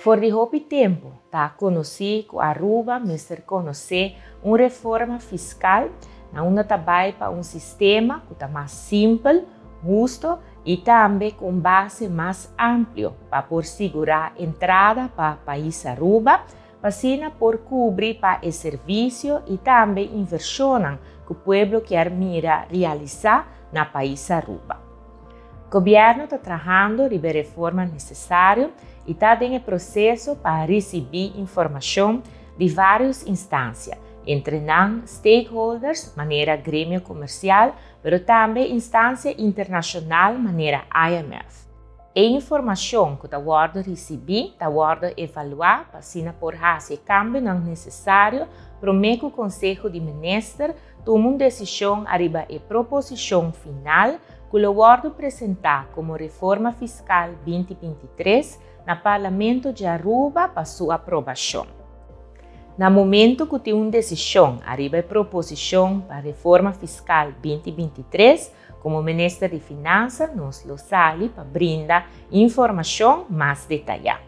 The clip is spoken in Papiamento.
For di hopi tempo ta conoci cu Aruba mester conoce un reforma fiscal na unda ta bay pa un sistema cu ta mas simpel, husto y tambe cu un base mas amplio pa por sigura entrada pa pais Aruba, pa asina por cubri pa e servicio y tambe inversionnan cu pueblo kier mira realisa na pais Aruba. Gobierno ta trahando riba e reforma necesario y ta den e proceso pa ricibi informacion di varios instancia, entre nan stakeholders manera gremio comercial, pero tambe instancia internacional manera IMF. E informacion cu ta wordo ricibi ta wordo evalua pa asina por haci e cambionan necesario prome cu Conseho di Minister tuma un decision ariba e proposicion final cu lo wordo presenta como Reforma Fiscal 2023 na Parlamento di Aruba pa su aprobacion. Na momento cu tin un decision ariba e proposicion pa Reforma Fiscal 2023, como Minister di Finansa nos lo sali pa brinda informacion mas detaya.